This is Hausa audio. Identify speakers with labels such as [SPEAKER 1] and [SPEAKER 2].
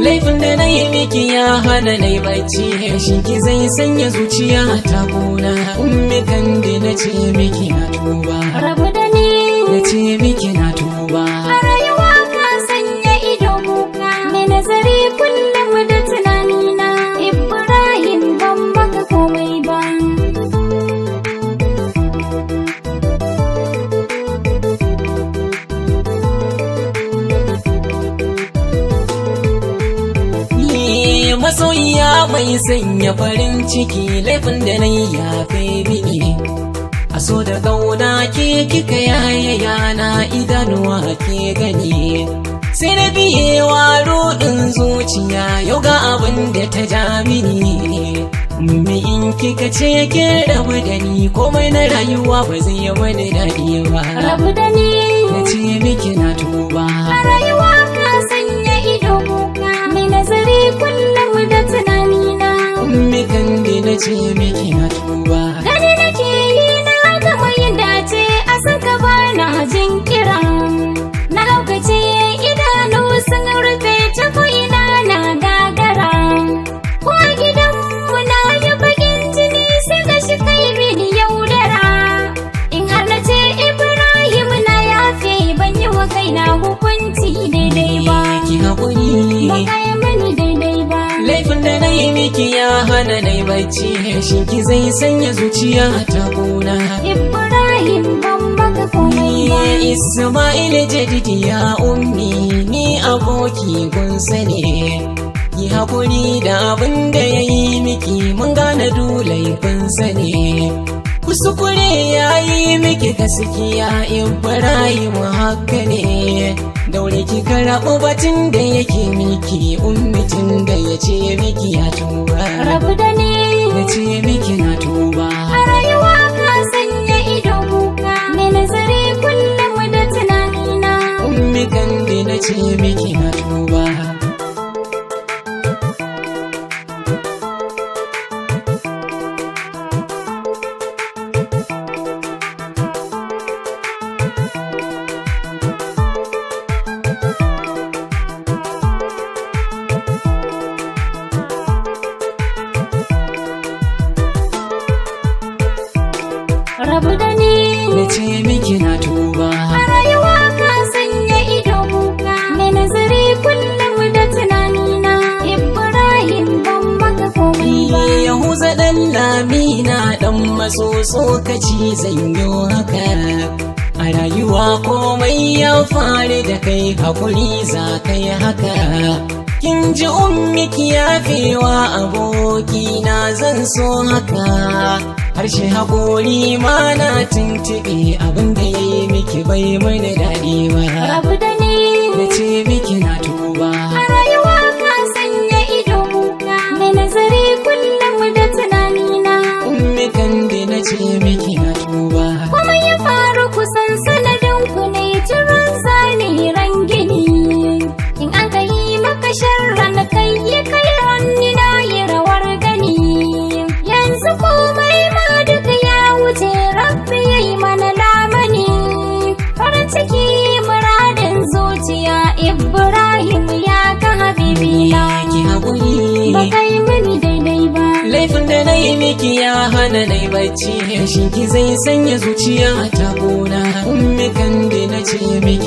[SPEAKER 1] Laifin da na yi miki ya hana na yi bacci, shin ki zai sanya zuciya ta kuna. Ummi Kandi na ce miki na tuba.
[SPEAKER 2] Rabu da ni.
[SPEAKER 1] Na ce miki na tuba.
[SPEAKER 2] A rayuwa ka sanya ido kuka, mai nazari kullum da tunanina. Ibrahim ban maka komai ba.
[SPEAKER 1] Masoyiya mai sanya farin ciki, laifin da na yi ya fi mini. A so da ƙauna ke kika yaye yana idanuwa ke gani. Sai na biyewa ruɗin zuciya, yau ga abin da ta ja mini. Ummi in kika ce ke rabu da ni, komai na rayuwa ba zai yi mani daɗi ba.
[SPEAKER 2] Rabu da ni.
[SPEAKER 1] Na ce miki na tuba.
[SPEAKER 2] A rayuwa ka sanya ido kuka, mai nazari kullum da tunanina.
[SPEAKER 1] Ummi Kandi na ce miki na tuba.
[SPEAKER 2] Gani nake yi na gama yin dace, a san ka ba na jin kira. Na haukace idanu sun rufe ta ko'ina na gagara. Ko a gidanmu na yi bakin jini sai ga shi kai mini yaudara. In har na ce Ibrahim na yafe, ban yi wa kaina hukunci daidai ba.
[SPEAKER 1] Ki haƙuri.
[SPEAKER 2] Ba ka yi mani daidai ba.
[SPEAKER 1] Laifin da na yi miki ya hana na yi bacci, shin ki zai sanya zuciya ta kuna.
[SPEAKER 2] Ibrahim ban maka komai ba.
[SPEAKER 1] Ismail Jadidi ya ummi, ni aboki kun sani. Ki haƙuri da abin da ya yi miki, mun gane du laifin sani. Kuskure ya yi miki gaskiya, Ibrahim haka ne. Daure ki karaɓo batun da yake miki, ummitin da ya ce miki ya tuba.
[SPEAKER 2] Rabu da ni.
[SPEAKER 1] Na ce miki na tuba.
[SPEAKER 2] A rayuwa ka sanya ido kuka, mai nazari kullum da tunanina.
[SPEAKER 1] Ummi Kandi na ce miki na tuba.
[SPEAKER 2] Rabu da ni.
[SPEAKER 1] Na ce miki na tuba.
[SPEAKER 2] A rayuwa ka sanya ido kuka, mai nazari kullum da tunanina. Ibrahim ban maka komai ba.
[SPEAKER 1] Yahuza ɗan Lamina ɗan maso tsokaci zanyo haka. A rayuwa komai ya faru da kai, hakuri za ka yi haka. Kin ji ummi ki yafewa abokina zan so haka. Harshe haƙori ma na tuntuɓe, abin da ya yi miki bai mani daɗi ba.
[SPEAKER 2] Rabu da ni.
[SPEAKER 1] Na ce miki na tuba.
[SPEAKER 2] A rayuwa ka sanya ido kuka, mai nazari kullum da tunanina.
[SPEAKER 1] Ummi Kandi na ce miki na tuba.
[SPEAKER 2] Komai ya faru kusan sanadin ku ne, jiran zane ran gini. In an ka yi maka sharran kai yi kai ranni na yi rawar gani. Yanzu komai ma duka ya wuce, Rabbi ya yi mana lamani. Farin ciki muradin zuciya, Ibrahim ya ka habibina.
[SPEAKER 1] Ki haƙuri.
[SPEAKER 2] Ba ka yi mani daidai ba.
[SPEAKER 1] Laifin da na yi miki ya hana na yi bacci, shin ki zai sanya zuciya ta kuna. Ummi Kandi na ce miki